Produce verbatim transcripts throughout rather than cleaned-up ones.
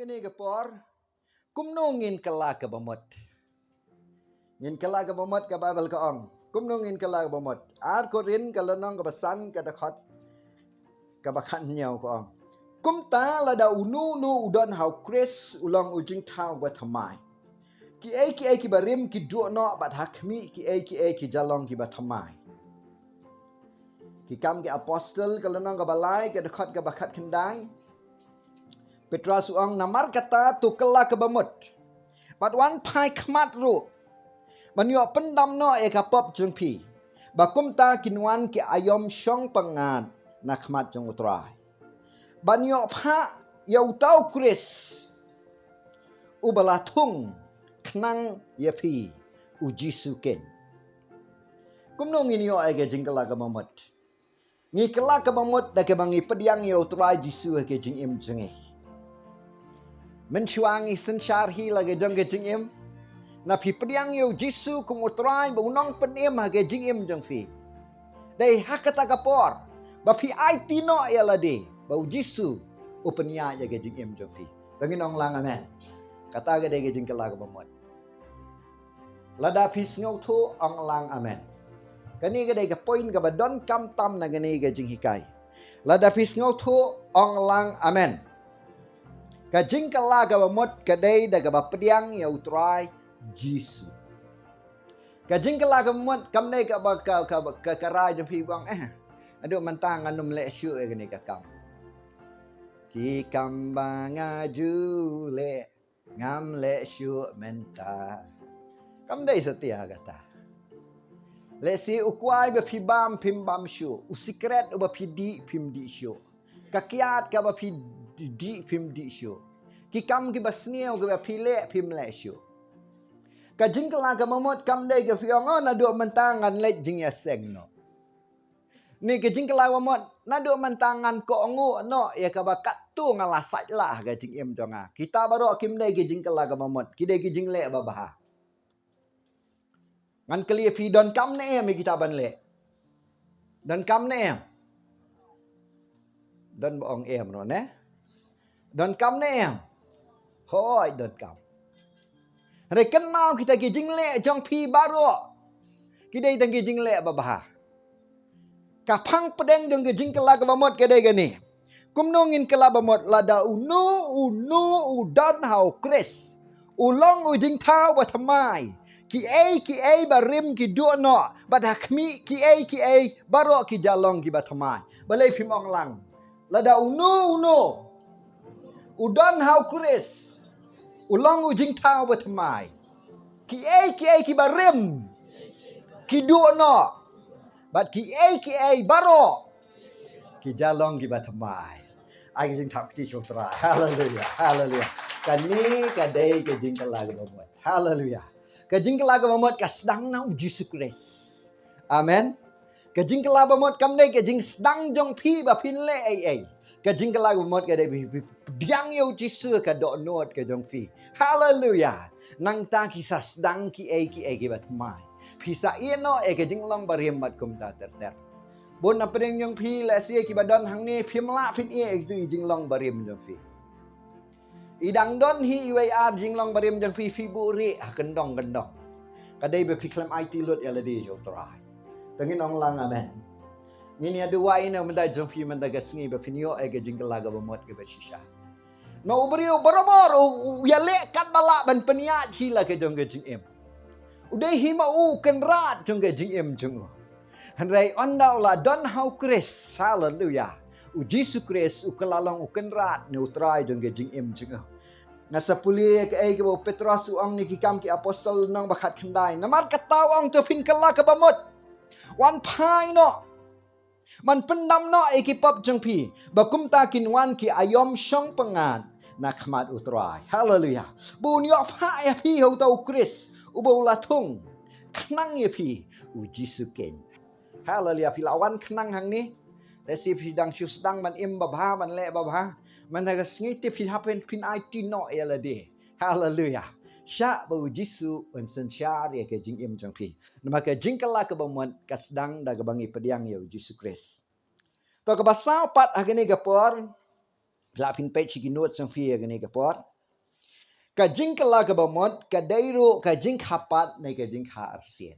Kane ka por, kumno ngin kylla kaba mut? Ngin kylla kaba mut, ka Baibl ka ong. Kumno ngin kylla kaba mut? Ar Korinth ka lynnong kaba san, ka dkhot kaba khathynñiew ka ong: Kumta lada uno uno u don ha u Khrist, u long u jingthaw bathymmai. Kiei kiei kiba rim ki duh noh, bad ha khmih, kiei kiei ki ja long kiba thymmai. Ki Kam ki Apostol ka lynnong kaba lai, ka dkhot kaba khatkhyndai. Petros u ong: Namar kata to kylla kaba mut, bad wan phai khmat ruh, ban ïoh pyndam noh ïa ka pop jong phi, ba kumta kin wan ki aïom shong pyngngad na khmat jong U Trai, ban ïoh phah ïa uta u Khrist uba la thung khnang ïa phi, U Jisu keiñ. Kumno ngin ïoh ïa ka jingkylla kaba mut? Ngi kylla kaba mut da kaba ngi pdiang ïa U Trai Jisu ha ka jingim jong ngi. Mynshuwa ngi synshar hi la ka jong ka jingim, na phi pdiang ïa U Jisu kum U Trai bad U Nongpynim ha ka jingim jong phi, dei ha kata ka por ba phi aiti noh ïa lade ba U Jisu u pynïaid ïa ka jingim jong phi. To ngin ong lang amen. Kata ka dei ka jingkylla kaba mut. Lada phi sngewthuh, ong lang amen. Kane ka dei ka point kaba donkam tam na kane ka jinghikai. Lada phi sngewthuh, ong lang amen. Ka jingkylla kaba mut ka dei da kaba pdiang ïa U Trai Jisu. Ka jingkylla kaba mut kam dei kaba ka, ka, ka, ka rai jong phi ba ong, eh, naduh mynta ngan ym leh shuh ïa kane ka kam. Ki kam ba nga ju leh, ngam leh shuh mynta. Kam dei satia kata. Lehse u kwai ba phi bam phim bam shuh, u sikret uba phi dih phim dih shuh, ka kiad kaba phi di-, dih phim dih shuh, ki kam kiba sniew kiba phi leh phim leh shuh. Ka jingkylla kaba mut kam dei ka phi ong, oh, naduh mynta ngan leit jingïaseng noh. Ne ka jingkylla kaba mut, naduh mynta ngan kohnguh noh ïa kaba katto nga la sait lah ha ka jingim jong nga. Kita baroh kim dei ka jingkylla kaba mut, ki dei ka jingleh babha. Ngan kylli ïa phi, donkam ne em ïa kita ban leh? Donkam ne em? Don ba ong em noh ne? Donkam ne em? Hooid, donkam. Hynrei kynmaw, kita ki jingleh jong phi baroh ki dei tang ki jingleh babha. Ka phang pdeng jong ka jingkylla kaba mut ka dei kane. Kumno ngin kylla ba mut? Lada uno uno u don ha u Khrist, u long u jingthaw bathymmai. Kiei kiei barim ki duh noh, bad ha khmih, kiei kiei baroh ki ja long kiba thymmai. Balei phim ong lang? Lada uno uno u don ha u Khrist, u long u jingthaw bathymmai. Kiei kiei kiba rim ki duh noh, bad kiei kiei baroh ki ja long kiba thymmai. Ai ka jingthap kti sha U Trai. Haleluya, haleluya. Kane ka dei ka jingkylla kaba mut. Haleluya. Ka jingkylla kaba mut ka sdang na U Jisu Khrist. Amen. Ka jingkylla ba mut kam dei ka jingsdang jong phi ba phin leh ei ei. Ka jingkylla ba mut ka dei ba phi pdiang ïa U Jisu ha ka dohnud ka jong phi. Haleluya. Nangta ki sa sdang kiei kiei kiba thymmai. Phi sa ïeh noh ïa ka jinglong barim bad kumta ter ter. Bun na pdeng jong phi lehse kiba don hangne phim lah phin ïeh ïa kito ki jinglong barim jong phi. I dang don hi iwei ar jinglong barim jong phi, phi buhrieh ha kyndong kyndong. Ka dei ba phi khlem aiti lut ïa lade sha U Trai. To ngin ong lang amen. Ngin ïa duwai na u myndai jong phi mynta ka sngi ba phin ïoh ïa ka jingkylla kaba mut kaba shisha. Na u briew barabor u, u ïaleh katba lah ban pynïaid hi la ka jong ka jingim. U dei hi ma u u kynrad jong ka jingim jong u. Hynrei ynda u la don ha u Khrist, haleluya, U Jisu Khrist u kylla long u kynrad ne U Trai jong ka jingim jong u. Nga sa pule kaei kaba u Petros u ong ne Ki Kam ki Apostol lynnong ba khatkhyndai. Namar kata u ong to phin kylla kaba mut. Wan phai noh. Ban pyndam noh ïa ki pop jong phi, ba kumta kin wan ki aïom shong pyngngad na khmat U Trai. Haleluya. Ba un ïoh phah ïa phi ha uta u Khrist uba u la thung khnang ïa phi, U Jisu keiñ. Haleluya. Phi la wan khnang hangne. Lehse phi dang shu sdang ban im babha, ban leh babha. Mynta ka sngi te phi hap ban pyn-aiti noh ïa lade. Haleluya. Shah ba U Jisu un synshar ïa ka jingim jong phi. Namar ka jingkylla kaba mut ka sdang da kaba ngi pdiang ïa U Jisu Khrist. To kaba saw pat ha kane ka por, la phin peit sha ki notes jong phi ha kane ka por. Ka jingkylla kaba mut ka dei ruh ka jingkha pat ne ka jingkha arsien.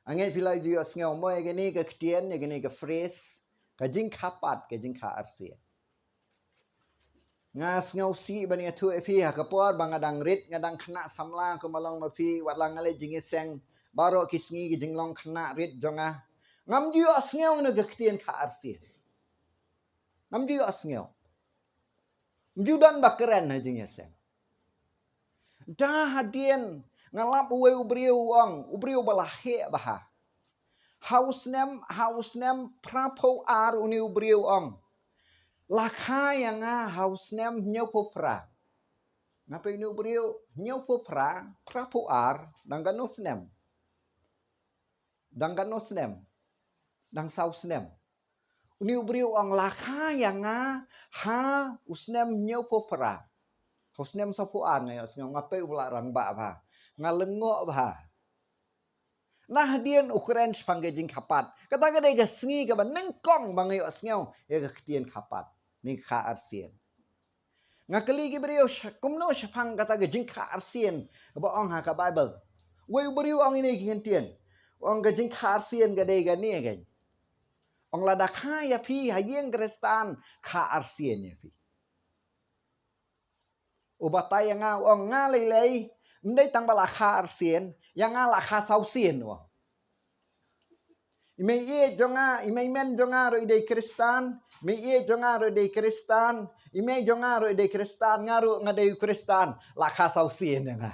Nga ngeit phi la ju ïohsngew mo ïa kane ka ktien, ïa kane ka phrase, ka jingkha pat, ka jingkha arsien. Nga sngewsih ban ïathuh ïa phi ha ka por ba nga dang rit, nga dang khynnah samla kumba long ma phi, wat la nga leit jingïaseng, baroh ki sngi ki jinglong khynnah rit jong nga, ngam ju ïohsngew na ka ktien kha arsien. Ngam ju ïohsngew. Ngam ju don ba kren ha jingïaseng. Da hadien nga lap uwei u briew u ong, u briew ba la heh bha. Ha u snem, ha u snem phra phew ar une u briew u ong, la kha ïa nga ha u snem hynñiew phew phra. Nga peit une u briew, hynñiew phew phra, phra phew ar, dang katno snem? Dang katno snem? Dang saw snem. Une u briew u ong, la kha ïa nga ha u snem hynñiew phew phra. Ha u snem saw phew ar nga ïohsngew, nga peit u la rangbah bha. Nga lyngngoh bha. Na hadien u kren shaphang ka jingkha pat. Kata ka dei ka sngi kaba nyngkong ba nga ïohsngew ïa ka ktien kha pat ne kha arsien. Nga kylli ki briew sha-, kumno shaphang kata ka jingkha arsien kaba ong ha ka Baibl. Uwei u briew u ong ine ki kyntien. U ong ka jingkha arsien ka dei kane, ka ong, lada kha ïa phi ha ïing Khristan, kha arsien ïa phi. U batai ïa nga, u ong, nga lei lei, ym dei tang ba la kha arsien, ïa nga la kha saw sien, u ong. I mei ïeit jong nga, i mei men jong nga ruh i dei Khristan, i mei ïeit jong nga ruh i dei Khristan, i mei jong nga ruh i dei Khristan, nga ruh nga dei Khristan, la kha saw sien ïa nga.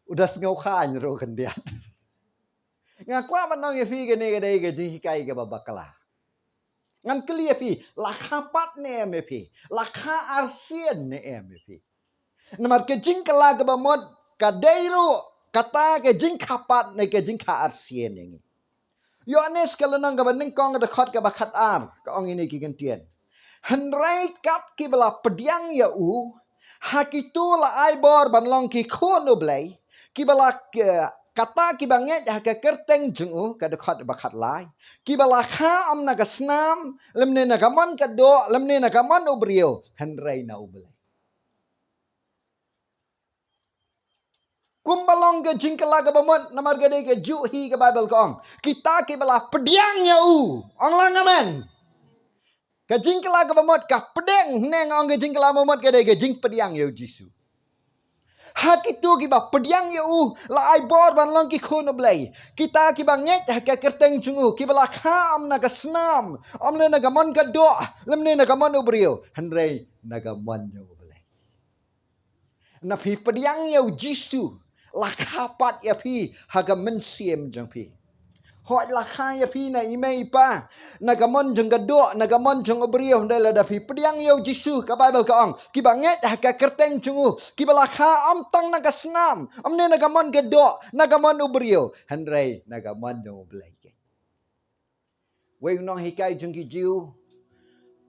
U da sngew kha ruh khyndiat. Nga kwah ban ong ïa phi kane ka dei ka jinghikai kaba bakla. Ngan kylli ïa phi, la kha pat ne em ïa phi? La kha arsien ne em ïa phi? Namar ka jingkylla kaba mut ka dei ruh kata ka jingkha pat ne ka jingkha arsien ïa ngi. Ïoannis ka lynnong kaba nyngkong ka dkhot kaba khatar ka ong ine ki kyntien. Hynrei kat kiba la pdiang ïa u, ha kito la ai bor ban long ki khun U Blei, kiba la, eh, kata kiba ngeit ha ka kyrteng jong u, ka dkhot ba khatlai, kiba la kha ym na ka snam, lymne na ka mon ka doh, lymne na ka mon u briew, hynrei na U Blei. Kumba long ka jingkylla kaba mut, namar ka dei kajuh hi ka Baibl ka ong, kita kiba la pdiang ïa u. Ong lang amen. Ka jingkylla kaba mut ka pdiang, ne nga ong ka jingkylla kaba mut ka dei ka jingpdiang ïa u Jisu. Ha kito kiba pdiang ïa u, la ai bor ban long ki khun U Blei. Kita kiba ngeit ha ka kyrteng jong u, kiba la kha ym na ka snam, ym lei na ka mon ka doh, lymne na ka mon u briew, hynrei na ka mon jong U Blei. Na phi pdiang ïa u Jisu, la kha pat ïa phi ha ka mynsiem jong phi. Hooid, la kha ïa phi na i mei i pa, na ka mon jong ka doh, na ka mon jong u briew, hynrei lada phi pdiang ïa u Jisu, ka Baibl ka ong, kiba ngeit ha ka kyrteng jong u, kiba la kha ym tang na ka snam, ym ne na ka mon ka doh, na ka mon u briew, hynrei na ka mon jong U Blei. Wei u nonghikai jong ki Jiw,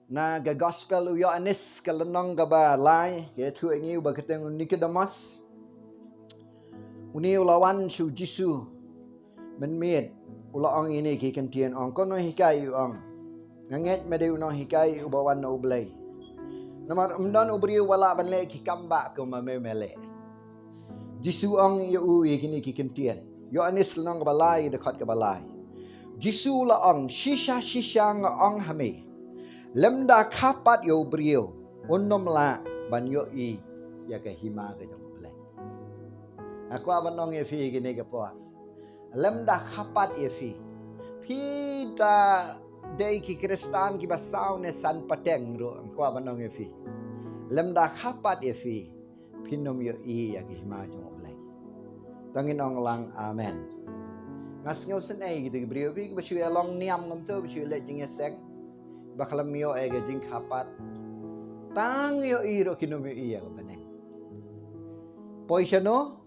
na ka Gospel u Ïoannis ka lynnong kaba lai, ka ïathuh ïa ngi uba kyrteng u Nikodemos. Une u la wan sha u Jisu mynmiet, u la ong ine ki kyntien, ong, ko nonghikai, u ong, nga ngeit me dei u nonghikai uba wan na U Blei. Namar ym don u briew uba lah ban leh ki kam bah kumba me me leh. Jisu ong ïa u ïa kine ki kyntien. Ïoannis lynnong kaba lai, dkhot kaba lai. Jisu la ong, shisha shisha nga ong ha me, lymda kha pat ïa u briew, un ym lah ban ïohi ïa ka hima ka jong U Blei. Nga kwah ban ong ïa phi kine ki por, lymda kha pat ïa phi, phi da dei ki Khristan kiba saw ne san pateng ruh, nga kwah ban ong ïa phi, lymda kha pat ïa phi, phin ym ïohi ïa ka hima jong U Blei. To ngin ong lang amen. Nga sngew sngewsih ïa kito ki briew, phi kiba shu ïa long niam ngam to, ba shu ïa leit jingïaseng, ba khlem ïoh ïa ka jingkha pat, tang ïohi ruh kin ym ïohi ïa ka bneng. Poi shano?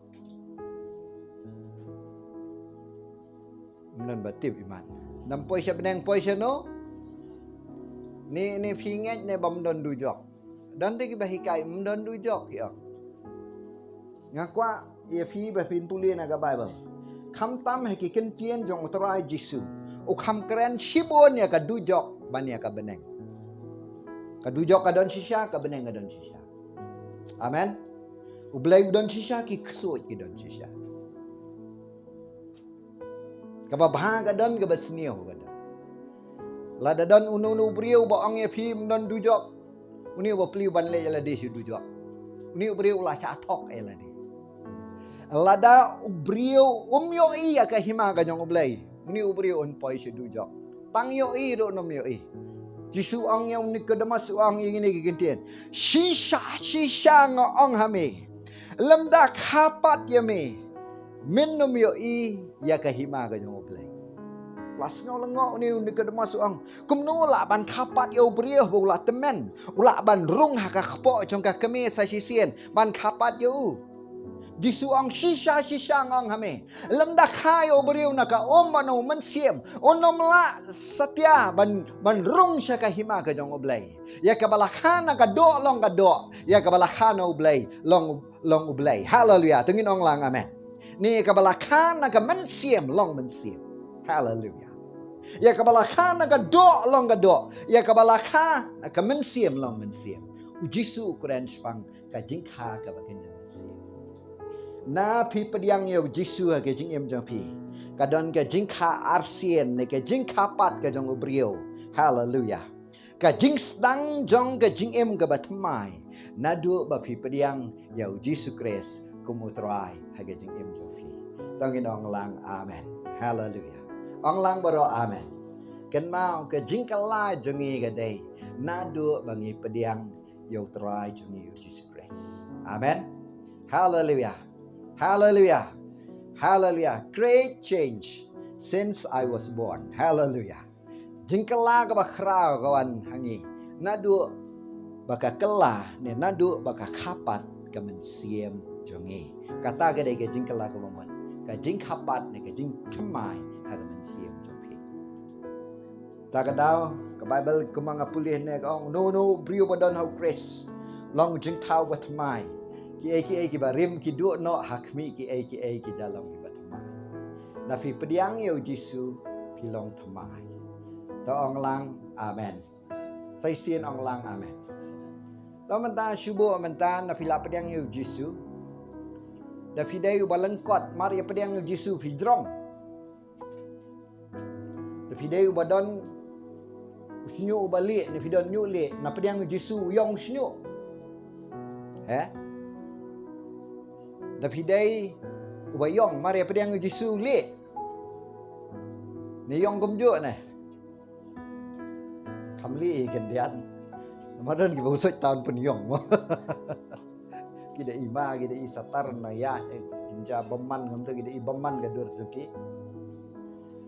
Ym don ba tip, iman. Ym poi sha bneng, poi shano? Ni, ni phi ngeit ne ba ym don dujok? Don te kiba hikai ym don dujok, ïa. Nga kwah ïa phi ba phin pule na ka Baibl. Khamtam ha ki kyntien jong U Trai Jisu, u kham kren shibun ïa ka dujok ban ïa ka bneng. Ka dujok ka don shisha, ka bneng ka don shisha. Amen. U Blei u don shisha, ki ksuid ki don shisha. Kaba bha ka don, kaba sniew ka don. Lada don uno uno u briew ba ong ïa phi ym don dujok, une u ba plie ban leh ïa lade sha dujok. Une u briew u la shah thok ïa lade. Lada u briew um ïohi ïa ka hima ka jong U Blei, une u briew un poi sha dujok. Tang ïohi ruh um ïohi. Jisu ong ïa u Nikodemus, u ong ïa kine ki kyntien. Shisha, shisha nga ong ha me, lymda kha pat ïa me, men ym ïohi ïa ka hima ka jong U Blei. La sngew lyngngoh une u Nikodemus, u ong, kumno lah ban kha pat ïa u briew ba u la tymmen, u lah ban rung ha ka kpoh jong ka kmie sa shisien, ban kha pat ïa u. Jisu ong, shisha, shisha nga ong ha me, lymda kha ïa u briew na ka um bad na u mynsiem, un ym lah satia ban, ban rung sha ka hima ka jong U Blei. Ïa kaba la kha na ka doh long ka doh, ïa kaba la kha na U Blei long, long U Blei. Haleluia. To ngin ong lang amen. Ne ïa kaba la kha na ka mynsiem long mynsiem. Haleluia. Ïa kaba la kha na ka doh long ka doh, ïa kaba la kha na ka mynsiem long mynsiem. U Jisu u kren shaphang ka jingkha kaba kynja mynsiem. Na phi pdiang ïa u Jisu ha ka jingim jong phi, ka don ka jingkha arsien ne ka jingkha pat ka jong u briew. Haleluia. Ka jingsdang jong ka jingim kaba thymmai naduh ba phi pdiang ïa u Jisu Khrist kum u Trai ha ka jingim jong phi. To ngin ong lang amen. Haleluia. Ong lang baroh amen. Kynmaw, ka jingkylla jong ngi ka dei naduh ba ngi pdiang ïa u Trai jong ngi u Jisu Khrist. Amen. Haleluia. Haleluia. Haleluia. Great change since I was born. Haleluia. Jingkylla kaba khraw ka wan ha ngi naduh ba ka kylla ne naduh ba ka kha pat ka mynsiem jong ngi. Kata ka dei ka jingkylla kaba mut, ka jingkha pat ne ka jingthymmai ha ka mynsiem jong phi. Ta ka daw, ka Baibl kumba nga pule ne ka ong, no, no, briew ba don ha u Khrist long jingthaw ba thymmai. Kiei kiei kiba rim ki duh noh, ha khmih kiei kiei ki ja long kiba thymmai. Na phi pdiang ïa u Jisu, phi long thymmai. To ong lang amen. Sa shisien ong lang amen. To mynta shu buh mynta, na phi la pdiang ïa u Jisu, da phi dei uba lyngkot, mar ïa pdiang ïa u Jisu phi jrong. Da phi dei uba don u shñiuh uba lieh, ne phi don ñiuh lieh, na pdiang u Jisu u ïong u shñiuh. He? Da phi dei uba ïong, mar ïa pdiang u Jisu u lieh, ne ïong kumjuh ne. Kham lieh khyndiat. Namar don kiba u Soitan pynïong mo. Ki da i ma, ki da i satar na ïa, eh, kin ja bymman ngam te, ki da i bymman ka dur jong ki.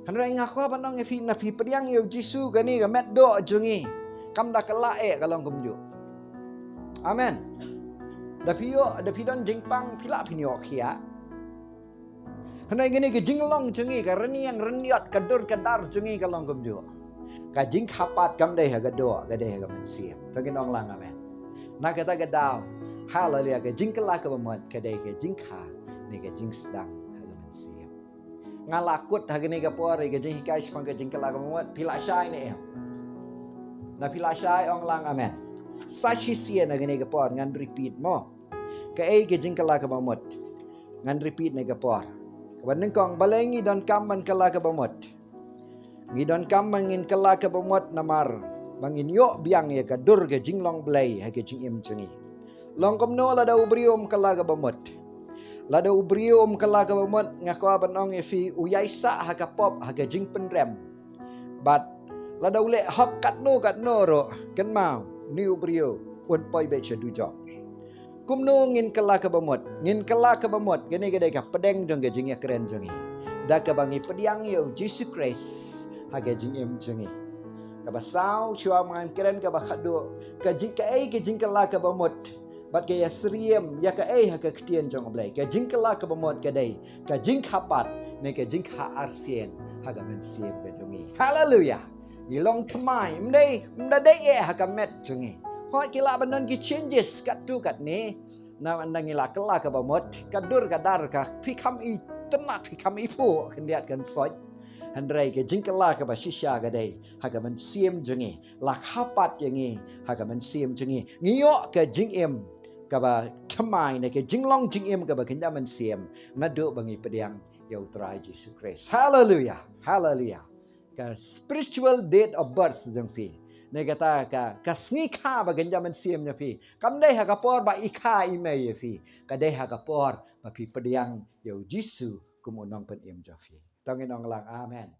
Hynrei nga kwah ban ong ïa phi, na phi pdiang ïa u Jisu, kane ka met doh jong ngi kam da kylla eh ka long kumjuh. Amen. Da phi ïoh, da phi don jingpang, phi lah phin ïoh khiah. Hynrei kane ka jinglong jong ngi, ka rynïeng rynïot, ka dur ka dar jong ngi ka long kumjuh. Ka jingkha pat kam dei ha ka doh, ka dei ha ka mynsiem. To ngin ong lang amen. Na kata ka daw, haleluia, ka jingkylla kaba mut ka dei ka jingkha ne ka jingsdang ha ka mynsiem. Nga la kut ha kane ka por ïa ka jinghikai shaphang ka jingkylla kaba mut, phi la shai ne em? Na phi la shai ong lang amen. Sa shisien ha kane ka por ngan repeat mo. Kaei ka jingkylla kaba mut? Ngan repeat ne ka por. Kaba nyngkong, balei ngi donkam ban kylla kaba mut? Ngi donkam ba ngin kylla kaba mut namar ba ngin ïoh biang ïa ka dur ka jinglong Blei ha ka jingim jong ngi. Long kumno lada u briew um kylla kaba mut? Lada u briew um kylla kaba mut, nga kwah ban ong ïa phi, u ïaisah ha ka pop, ha ka jingpynrem. Bad lada u leh hok katno katno ruh, kynmaw, une u briew un poi beit sha dujok. Kumno ngin kylla kaba mut? Ngin kylla kaba mut, kane ka dei ka pdeng jong ka jingïakren jong ngi, da kaba ngi pdiang ïa u Jisu Khrist ha ka jingim jong ngi. Kaba saw, shuwa ma ngan kren kaba khatduh, ka jing, kaei ka jingkylla kaba mut? Bad ka ïasyriem ïa kaei ha ka ktien jong U Blei? Ka jingkylla kaba mut ka dei ka jingkha pat ne ka jingkha arsien ha ka mynsiem ka jong ngi. Haleluia. Ngi long thymmai, ym dei, ym da dei eh ha ka met jong ngi. Hooid, ki lah ban don ki changes katto katne. Na, na ngi la kylla kaba mut, ka dur ka dar ka, phi kham i tynnat, phi kham i phuh khyndiat kan soit. Hynrei ka jingkylla kaba shisha ka dei ha ka mynsiem jong ngi. La kha pat ïa ngi ha ka mynsiem jong ngi. Ngi ïoh ka jingim kaba thymmai, na ka jinglong jingim kaba kynja mynsiem, naduh ba ngi pdiang ïa U Trai Jisu Khrist. Haleluia. Haleluia. Ka spiritual date of birth jong phi, ne kata ka, ka sngi kha ba kynja mynsiem jong phi, kam dei ha ka por ba i kha i mei ïa phi. Ka dei ha ka por ba phi pdiang ïa U Jisu kum U Nongpynim jong phi. To ngin ong lang amen.